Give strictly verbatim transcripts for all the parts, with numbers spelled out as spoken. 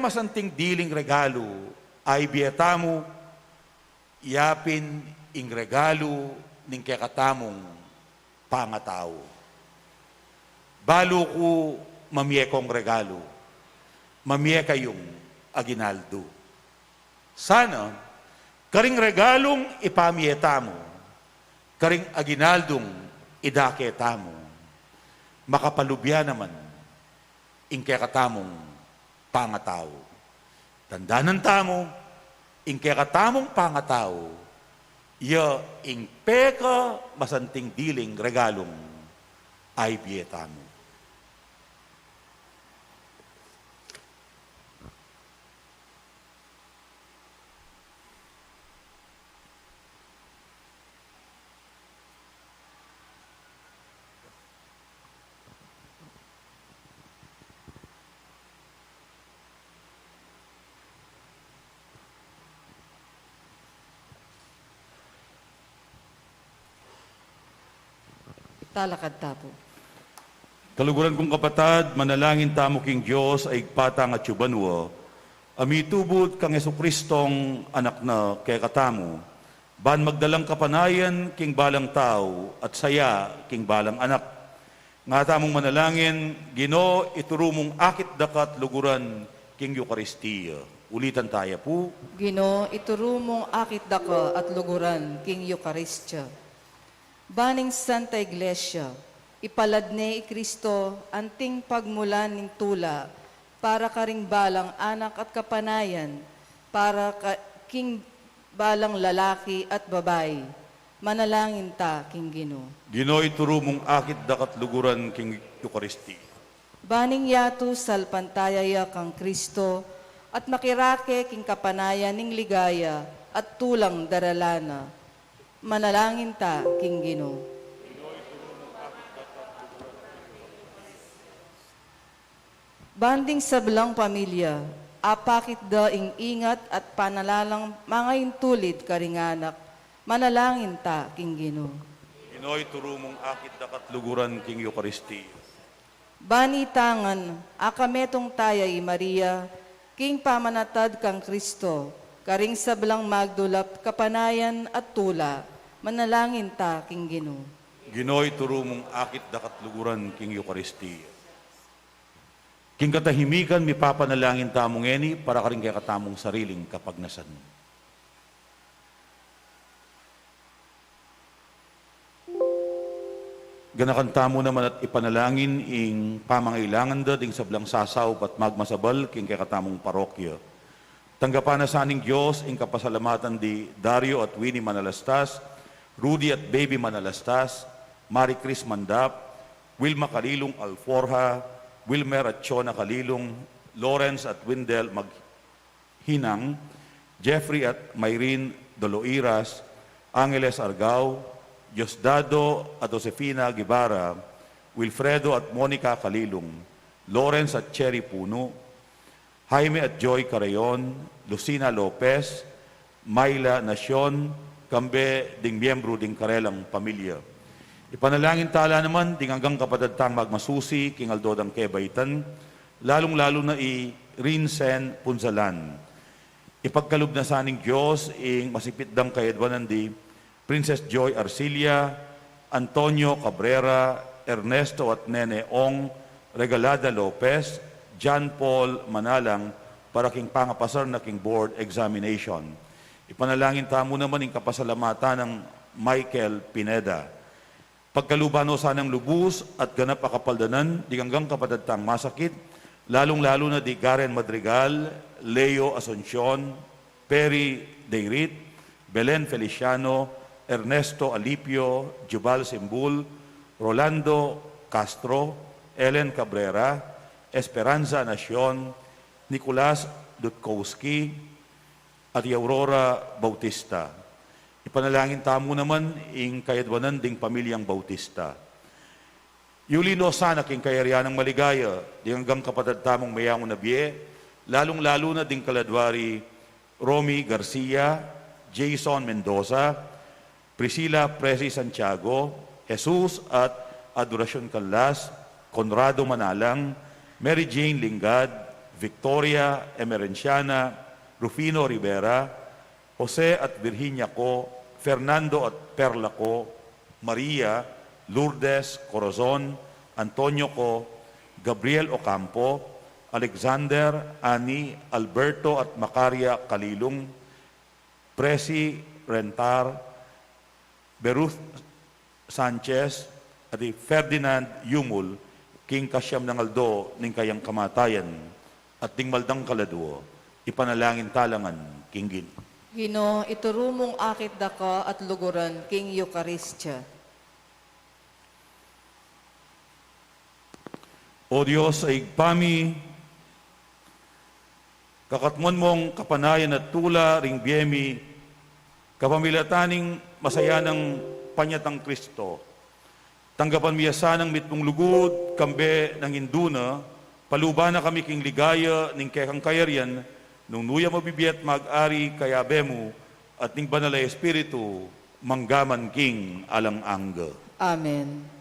masanting diling regalu a ibie tamu, yapin ing regalu ning kekatamung pangatau. Balu ku mamie kong regalu, mamie kayung aginaldu. Sana, karing regalung ipamie tamu, karing aginaldung idake tamu, makapalubya naman ing kekatamung pangatau. Tandanan tamu, ing kekatamung pangatau, ya ing peka masanting diling regalung a ibie tamu. Talakad ta pu. Kaluguran kung kapatad, manalangin tamu king Dios a Ibpa tang atsu banua, a mitubud kang Jesucristong Anak na kekatamu, ban magdalang kapanayan king balang tau at saya king balang anak. Nga tamung manalangin, Ginu, ituru mung akit daka at luguran king Eukaristia. Ulitan taya pu. Ginu, ituru mung akit daka at luguran king Eukaristia. Ban ing Santa Iglesia, ipalad ne i Kristo anting pagmulan ning tula para karing balang anak at kapanayan, para ka, king balang lalaki at babai. Manalangin ta king Ginu. Ginu, ituru mung akit daka at luguran king Eukaristia. Ban ing yatu salpantaya ya kang Kristo at makirake king kapanayan ning ligaya at tulang daralan na. Manalangin ta king Ginu. Ban ding sablang pamilya, apakit da ing ingat at panalalang mangaintulid karing anak, manalangin ta king Ginu. Ginu, ituru mung akit daka at luguran king Eukaristia. Ban ita ngan, akametung taya i Maria, king pamanatad kang Kristo, karing sablang magdulap kapanayan at tula, manalangin ta king Ginu. Ginu, ituru mung akit daka at luguran king Eukaristia. King katahimikan, mipapanalangin tamu ngeni para karing kekatamung sariling kapagnasan. Ganakan tamu naman at ipanalangin ing pamangailangan da ding sablang sasaup at magmasabal king kekatamung parokya. Tanggapan na sa ning Dios ing kapasalamatan di Dario at Winnie Manalastas, Rudy at Baby Manalastas, Marie Chris Mandap, Wilma Kalilung Alforja, Wilmer at Chona Kalilung, Lawrence at Windel Maghinang, Jeffrey at Myrene Doloiras, Angeles Argao, Diosdado at Josefina Guevara, Wilfredo at Monica Kalilung, Lawrence at Cherry Puno, Jaime at Joy Carreon, Lucina Lopez, Myla Nacion, kambe ding miyembru ding karelang pamilya. Ipanalangin tala naman ding anggang kapatad tang magmasusi king aldo dang kebaitan, lalung-lalu na i Rinsen Punzalan. Ipagkalub na sa ning Dios ing masipit dang kayadwanan di Princess Joy Arcilla, Antonio Cabrera, Ernesto at Nene Ong, Regalada Lopez, John Paul Manalang, para king pangapasar na king board examination. Ipanalangin tamu naman ing kapasalamatan nang Michael Pineda. Pagkaluban no sanang lubus at ganap a kapaldanan ding anggang kapatad tang masakit, lalung-lalu na di Garen Madrigal, Leo Asuncion, Perry Deirit, Belen Feliciano, Ernesto Alipio, Jubal Simbul, Rolando Castro, Ellen Cabrera, Esperanza Nacion, Nicolas Dutkowski, at i Aurora Bautista. Ipanalangin tamu naman ing kayadwanan ding pamilyang Bautista. Yuli no sana king kayarian nang maligaya ding anggang kapatad tamung meyangu na bie, lalung-lalu na ding kaladwa ri Romy Garcia, Jason Mendoza, Priscilla Presi Santiago, Jesus at Adoracion Canlas, Conrado Manalang, Mary Jane Lingad, Victoria Emerenciana, Rufino Rivera, Jose at Virginia Co, Fernando at Perla Co, Maria, Lourdes Corazon, Antonio Co, Gabriel Ocampo, Alexander, Ani, Alberto at Macaria Calilung, Presi Rentar, Beruth Sanchez, at i Ferdinand Yumul, king kasiam nang aldo ning kayang kamatayan, at ding maldang kaladua, ipanalangin ta la ngan king Ginu. Ginu, ituru mung akit daka at luguran king Eukaristia. O Dios a Ibpa mi, kakatmuan mung kapanayan at tula ring bie mi, kapamilatan ning masayanang panyatang Kristo. Tanggapan mi ya sanang mitmung lugud, kambe nang Indu na, paluban na kami king ligaya ning kekang kayarian, nung nu ya mabibie at mag-ari kayabe mu, at ning Banal a Espiritu, mangga man king alang angga. Amen.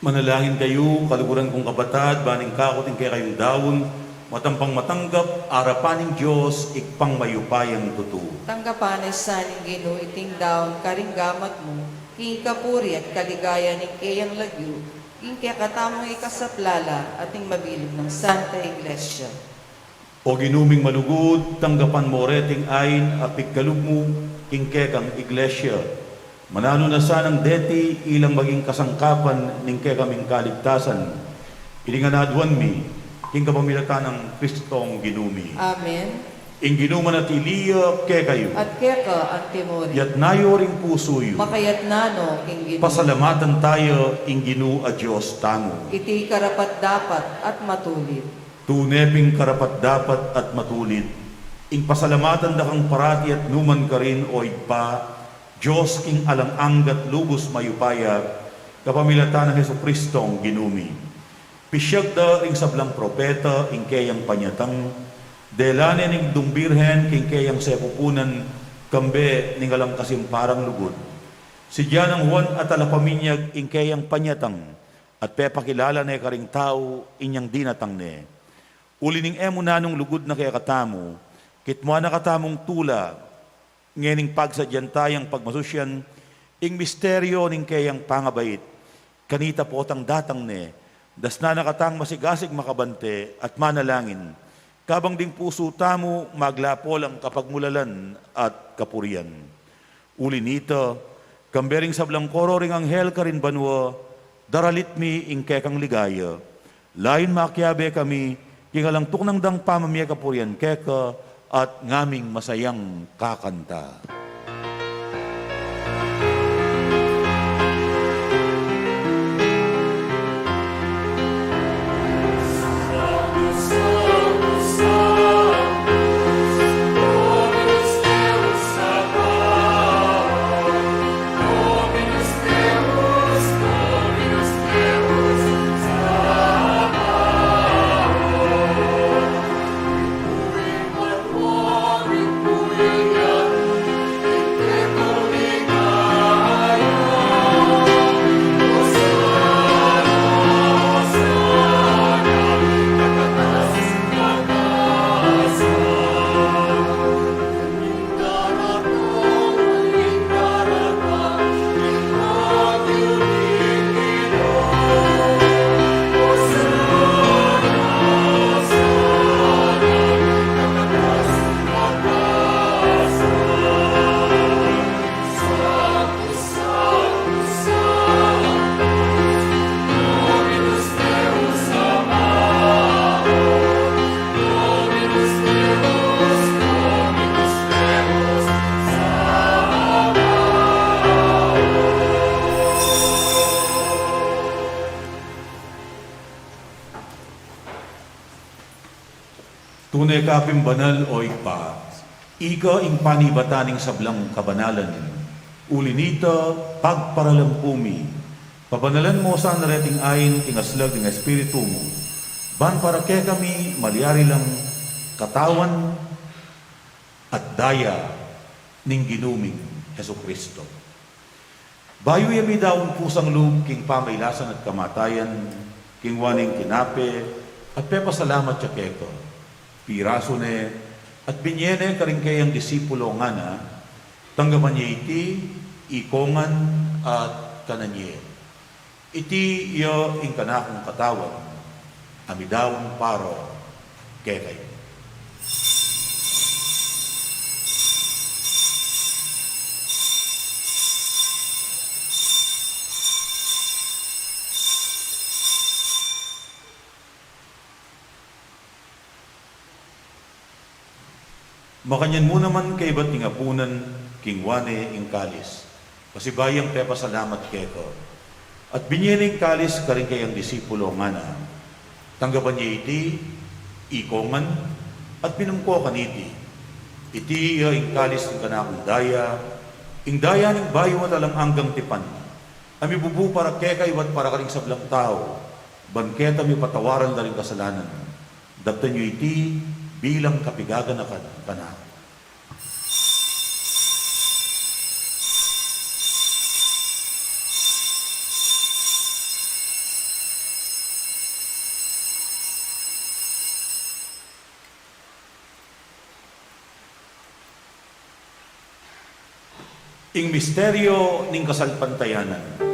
Manalangin kayu, kaluguran kung kapatad, ban ing kaku at ing kekayung daun, matampang matanggap arapan ning Dios, Ibpang mayupayang tutu. Tanggapan na sa ning Ginu iting daun karing gamat mu, king ikapuri at kaligayan ning keyang lagyu, king kekatamung ikasaplala at ning mabilug nang Santa Iglesia. O Ginu ming malugud, tanggapan mu reting ain a pigkalub mu king kekang Iglesia. Mananu na sanang deti ilang maging kasangkapan ning kekaming kaligtasan. Iti ngan aduan mi, king kapamilatan nang Kristong Ginu mi. Amen. Ing Ginu manatili ya kekayu. At keka antimurin. Itas yu ring pusu yu. Makaitas no king Ginu. Pasalamatan taya ing Ginu a Dios tamu. Iti karapat-dapat at matulid. Tune pin karapat-dapat at matulid, ing pasalamatan da kang parati at nukarin man, O Ibpa, Dios king alang angga at lubus mayupaya, kapamilatan nang Jesukristong Ginu mi. Pisyag da ring sablang propeta ing keyang panyatang, dela ne ning Indung Birhen king keyang sepupunan, kambe ning alang kasimparang lugud. Sidya nang Juan a Talapaminyag ing keyang panyatang, at pepakilala ne karing tau inyang dinatang ne. Uli ning e mu nanung lugud na kekatamu, kitmuan na katamung tula, ngening pagsadyan tayang pagmasusyan ing misteryo ning keyang pangabait. Kanita potang datang ne, dasnan na katang masigasig makabante at manalangin, kabang ding pusu tamu maglapol ing kapagmulalan at kapurian. Uli nita, kambe ring sablang koro ring anghel karin banua, daralit mi ing kekang ligaya. Layun makiabe kami king alang tuknang dang pamamie kapurian keka at ngaming masayang kakanta. Tune ka pin banal, O Ibpa, ika ing panibatan ning sablang kabanalan. Uli nita, pagparalampu mi, pabanalan mo sana reting ain king aslag ning Espiritu mu, ban para kekami malyari lang katawan at daya ning Ginu ming Jesucristo. Bayu ya midaun kusang lub king pamailasan at kamatayan, kinua ne ing tinape, at pepasalamat ya keka. Pirasu ne, at binie ne karing keyang disipulo ngana, tanggapan ye iti, ikongan, at kanan ye. Iti ya ing kanakung katawan, a midaun para kekayu. Makanyan mu naman kaybat ning apunan, kinua ne ing kalis, pasibayu yang pepasalamat keka, at binie ne ing kalis karing keyang disipulo ngana, tanggapan ye iti, ikongan, at minum ko kaniti. Iti ya ing kalis ning kanakung daya, ing daya ning bayu at alang anggang tipan, a mibubu para kekayu at para karing sablang tau, ban keta mipatawaran la ring kasalanan. Daptan yu iti bilang kapigaganakan kanaku. Ing misteryo ning kasalpantayanan.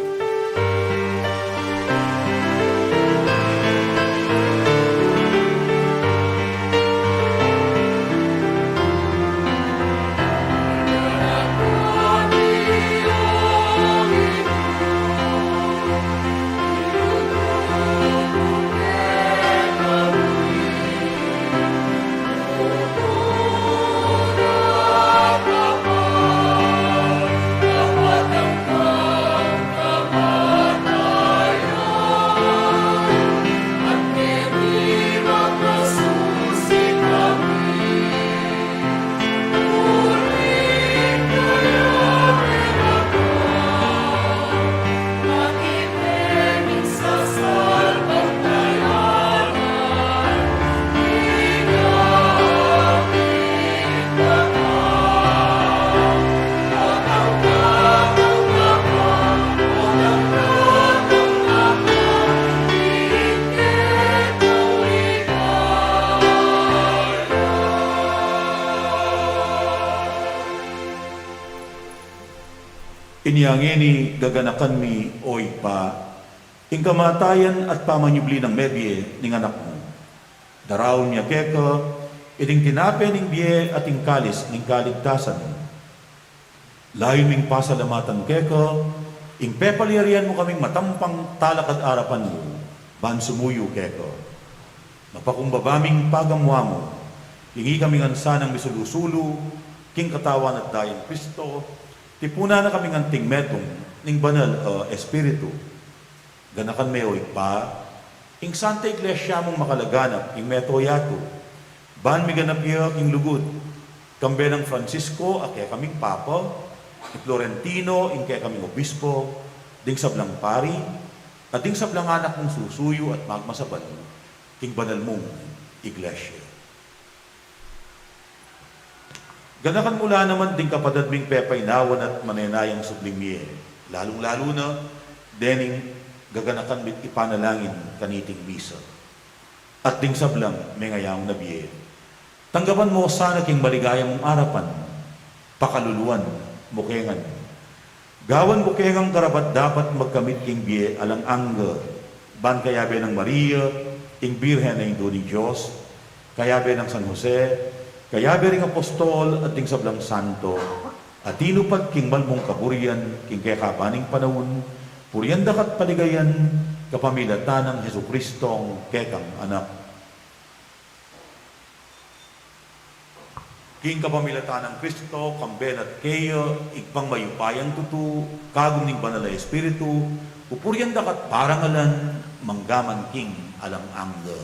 Inya ngeni gaganakan mi, o Ibpa, ing kamatayan at pamanyubli nang mebie ning Anak mu. Daraun mi keka iting tinape ning bie at ing kalis ning kaligtasan. Layun ming pasalamatan keka ing pepalyarian mu kaming matampang talakad arapan mu ban sumuyu keka. Mapakumbaba ming pagamu-amu king ikami ngan sanang misulu-sulu king Katawan at Daya nang Kristo, tipunan na kaming anting metung ning Banal a Espiritu. Ganakan me, o Ibpa, ing Santa Iglesia mung makalaganap king mabilug a yatu, ban miganap ya king lugud, kambe nang Francisco a kekaming Papa, i Florentino ing kekaming Obispo, ding sablang pari, at ding sablang anak mung susuyu at magmasabal king banal mung Iglesia. Ganakan mu la naman ding kapatad ming pepainawan at manenayang subling mie, lalung-lalu na dening gaganakan mi't ipanalangin kaniting misa, at ding sablang mengayaung na bie. Tanggapan mu sana king maligaya mung arapan, pakaluluan mu ke ngan. Gawan mu ke ngang karapat-dapat magkamit king bie alang angga, ban kayabe nang Maria, ing Birhen a Indu ning Dios, kayabe nang San Jose, kayabe ring apostol at ding sablang santo a tinupad king mal mung kaburian king kekaban ning panaun, purian daka't paligayan kapamilatan nang Jesucristong kekang Anak. King kapamilatan nang Kristo, kambe na't keya, Ibpang mayupayang tutu, kagum ning Banal a Espiritu, pupurian daka't parangalan, manggaman king alang angga.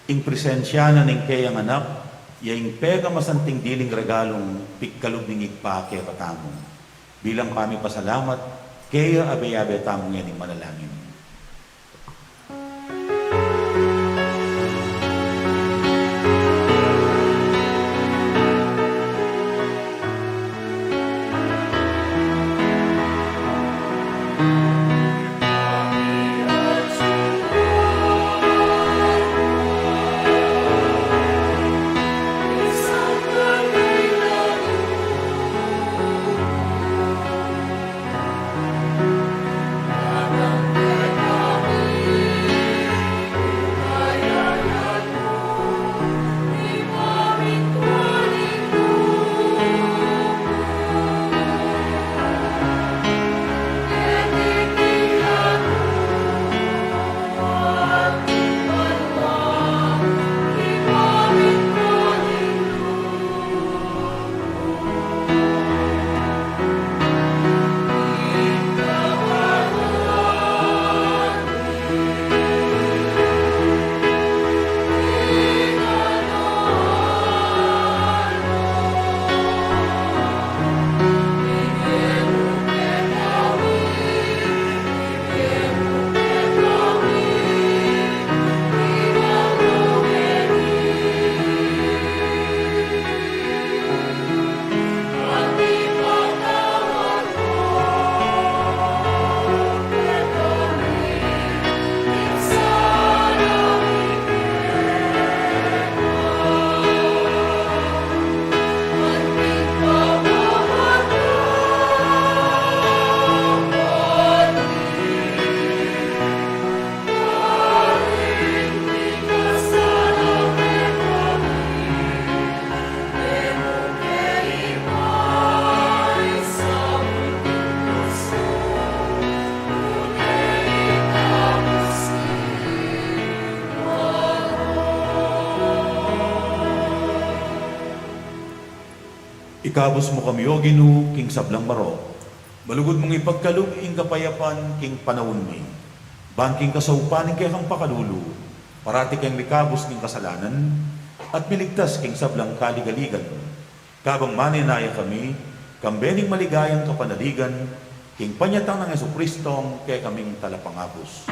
Ing presensya na ning keyang Anak, ya ing pekamasanting diling regalung pigkalub ning Ibpa kekatamu. Bilang pamipasalamat keya, abe-abe tamu ngening manalangin. Ikabus mu kami, O Ginu, king sablang marok. Malugud mung ipagkalub ing kapayapan king panaun mi. Ban king kasaupan ning kekang pakalulu, parati keng mikabus king kasalanan, at miligtas king sablang kaligaligan. Kabang manenaya kami, kambe ning maligayang kapanaligan, king panyatang nang Jesucristong kekaming Talapangabus.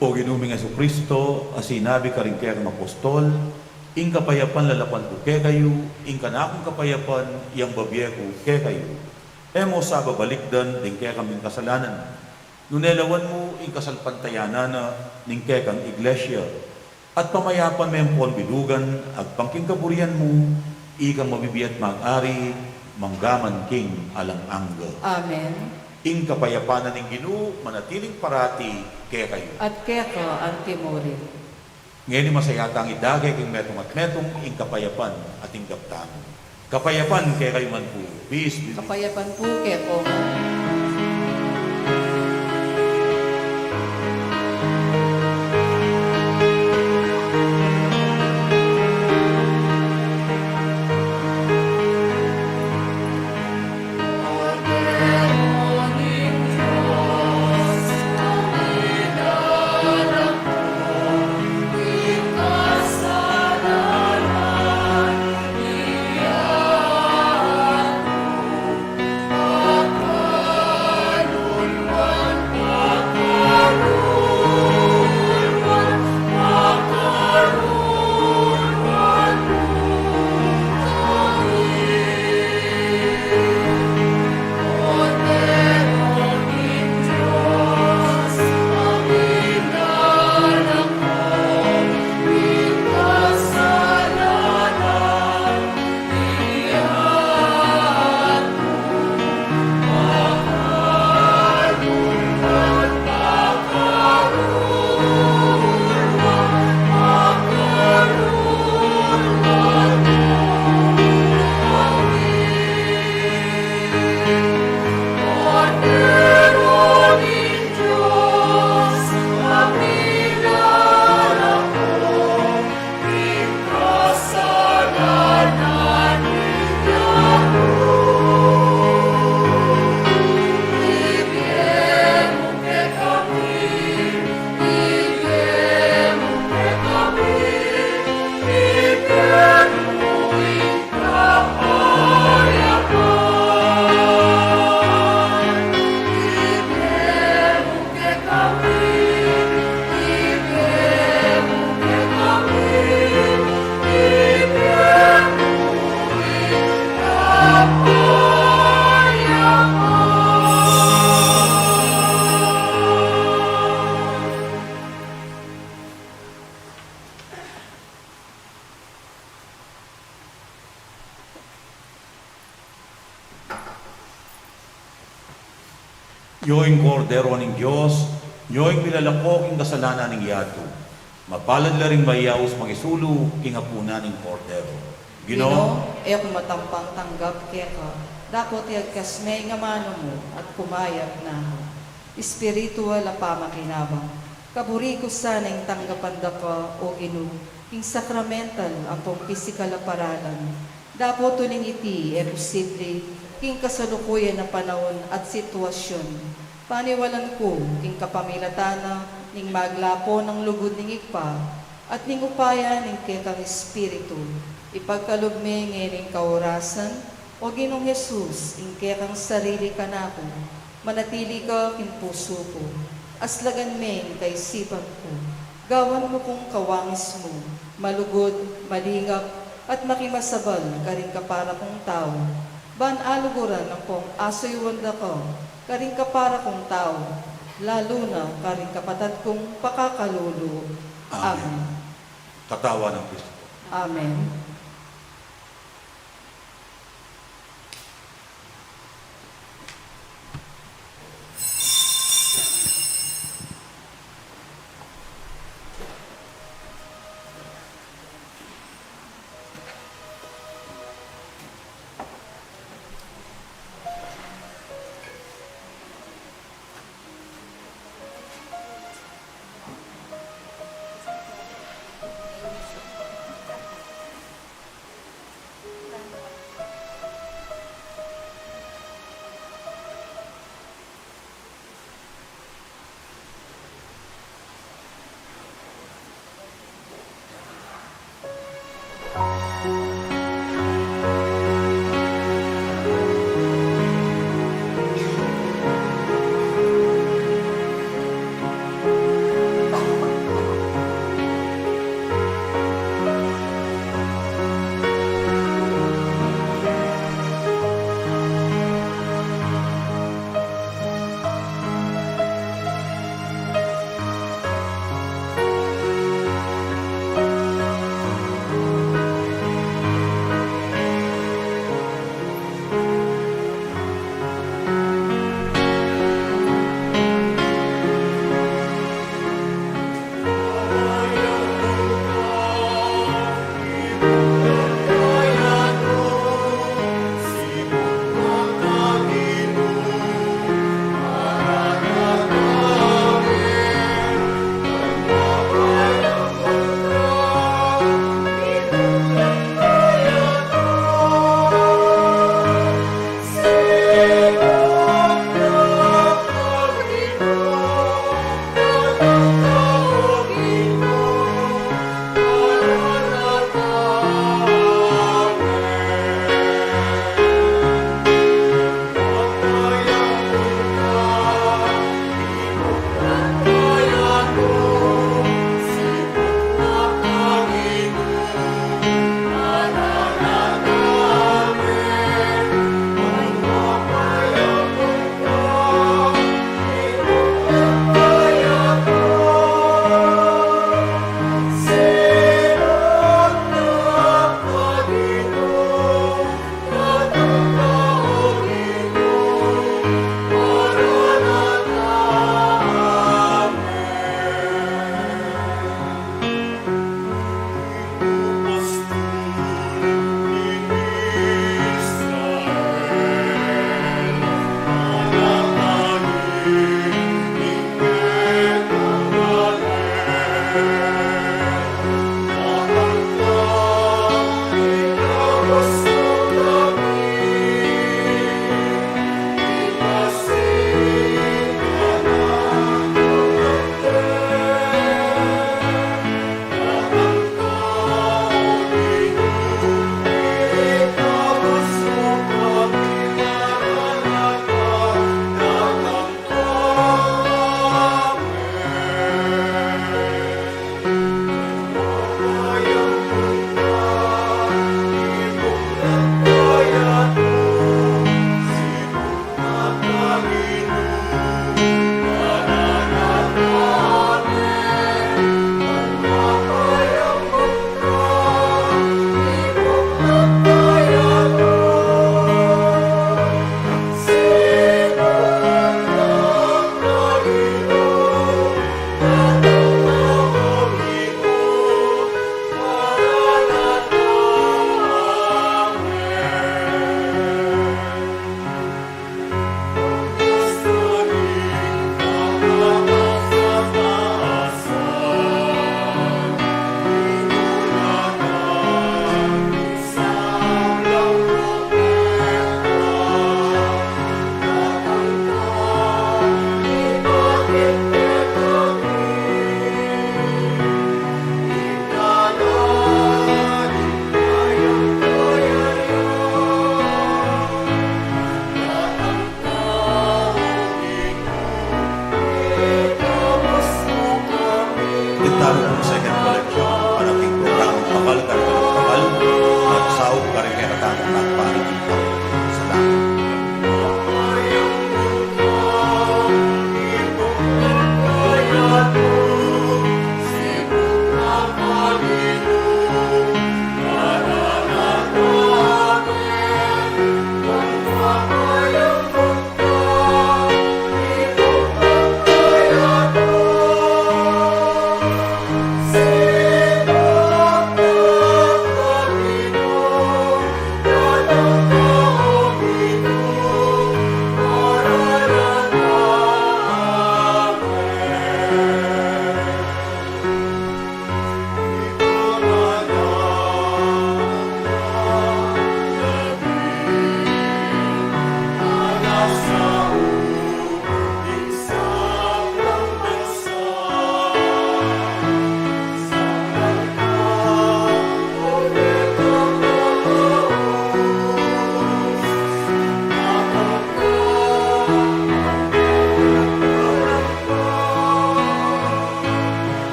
O Ginu ming Jesucristo, a sinabi karing kekang apostol, ing kapayapan lalakuan ku kekayu, ing kanakung kapayapan yang babie ku kekayu. E mu sa babalikdan ding kekaming kasalanan, nune lawan mu ing kasalpantayanan na ning kekang iglesia. At pamayapan me ampon bilugan, agpang king kaburian mu, ikang mabibie at mag-ari, manggaman king alang angga. Amen. Ing kapayapan na ning Ginu, manatiling parati kekayu. At keka antimurin. Ngeni masaya tang idake king metung at metung, ing kapayapan at ing gaptamu. Kapayapan kekayu ngan pu. Peace be with you. Kapayapan pu keko ngan. Nyo ing Kordero ning Dios, nyo ing milalako king kasalanan ning yatu. Mapalad la ring mayaus mangisulu king apunan ning Kordero. Ginu, Ginu, e ku matampang tanggap keka, dapot iyagkas me ing amanu mu at kumayap na ku. Espiritu a pamakinabang, kaburi ku sana ing tanggapan da ka, O Ginu, king sakramental ampong pisikal a paralan. Dapot uling iti e pusibli king kasalukuyan a panaun at sitwasyun. Paniwalan ku king kapamilatan na ning maglapo nang lugud ning Ibpa at ning upaya ning kekang Espiritu, ipagkalub me ngening kaorasan, O Ginung Jesus, ing kekang sarili kanaku. Manatili ka king pusu ku, aslagan me ing kaisipan ku. Gawan mu kung kawangis mu, malugud, malingap, at makimasabal karing kapara kung tau. Ban aluguran ampong asuyuan da ka karing kapara kung tau, lalu na karing kapatad kung pakakalulu. Amen. Amen. Katawan nang Kristo. Amen.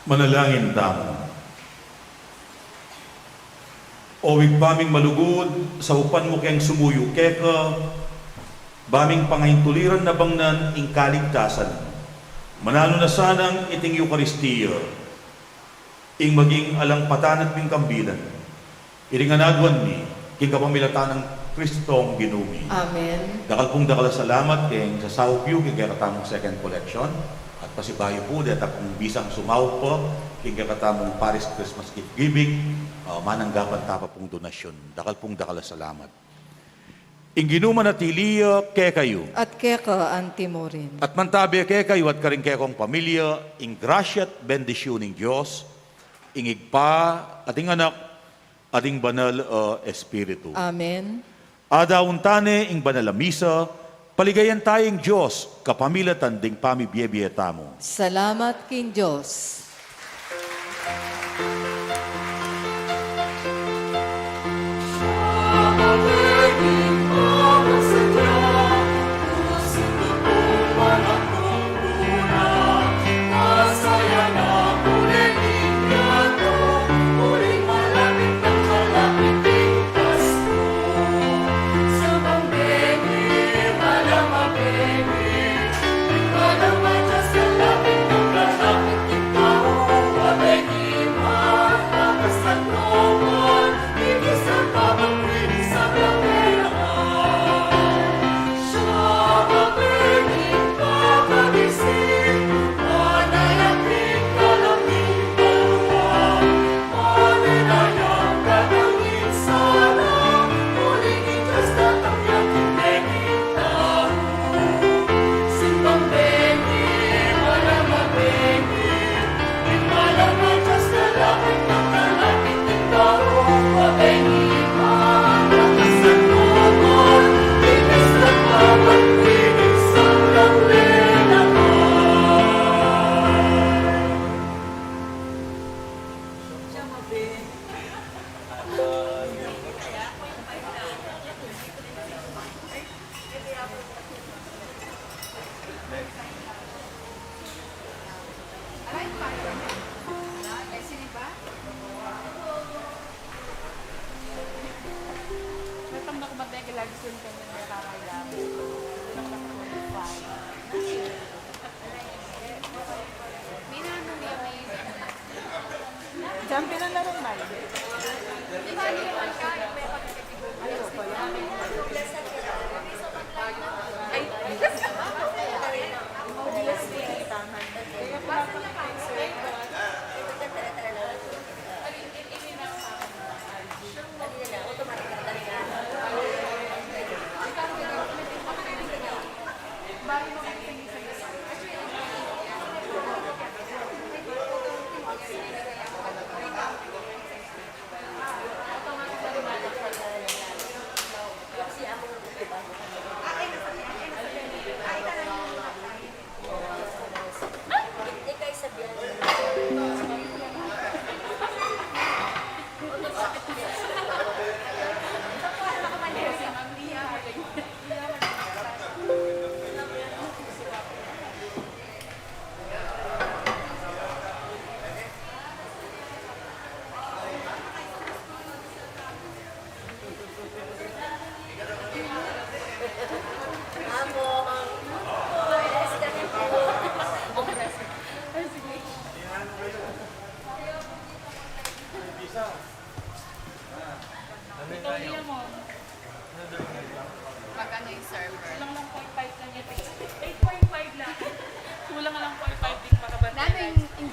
Manalangin tamu. O Ibpa ming malugud, saupan mu keng sumuyu keka, ba ming pangaintuliran na bangnan ing kaligtasan. Mananu na sanang iting Eukaristia ing maging alang patanat ming kambilan. Iti ngan aduan mi king kapamilatan nang Kristong Ginu mi. Amen. Dakal pung dakal a salamat keng sasaup yu king kekatamung second collection, at pasibayu pu deta pung bisang sumaup pa king kekatamung Parish Christmas Gift Giving, ah, mananggapan ta pa pung donasyun. Dakal pung dakal a salamat. Ing Ginu manatili ya kekayu. At keka anti mu rin. At mantabe kekayu at karing kekong pamilya ing grasya at bendisyun ning Dios, ing Ibpa, at ing Anak, at ing Banal a Espiritu. Amen. Adaun ta ne ing banal a misa, paligayan ta ing Dios kapamilatan ding pamibie-bie tamu. Salamat king Dios. Champion na naman, Mike. Magkano yung server? Kulang lang point five lang yun. Eight point five lang. Kulang lang point five, di makabantay. Daming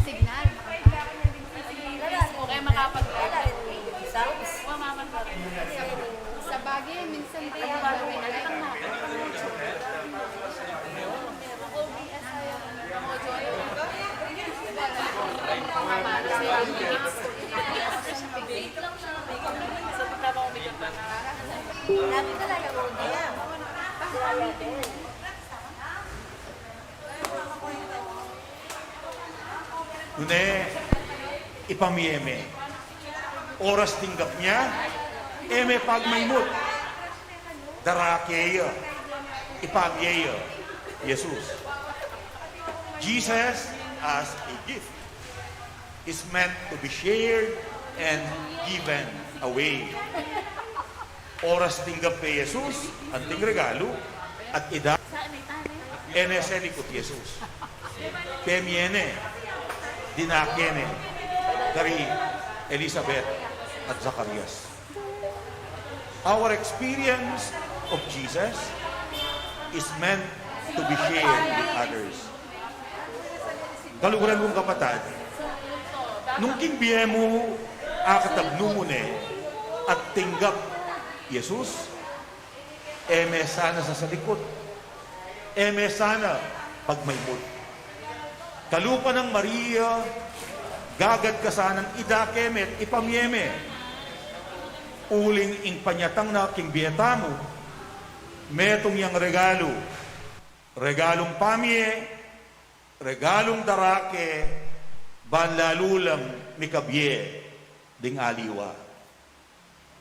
Nune, ipamie me. Oras tinggap ne, e me pagmaymut. Darake ya, ipamie ya i Jesus. Jesus as a gift is meant to be shared and given away. Oras tinggap ne i Jesus anting regalu at ida, e ne selikut i Jesus. Pemie ne, dinake ne, dari Elizabeth at Zacarias. Our experience of Jesus is meant to be shared with others. Kaluguran kung kapatad, nung king bie mu, akatabnu mu ne at tinggap i Jesus, e me sana sasalikut, e me sana pagmaymut. Kalupa nang Maria, gagad ka sanang idake me at ipamie me. Uling ing panyatang na king bie tamu, metung yang regalu, regalung pamie, regalung darake, ban lalu lang mikabie ding aliwa.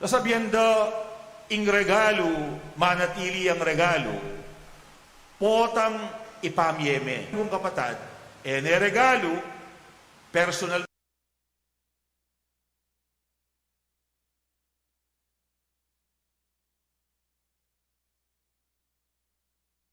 Sasabian da, ing regalu, manatili yang regalu, potang ipamie me. Kung kapatad, e ne regalu, personal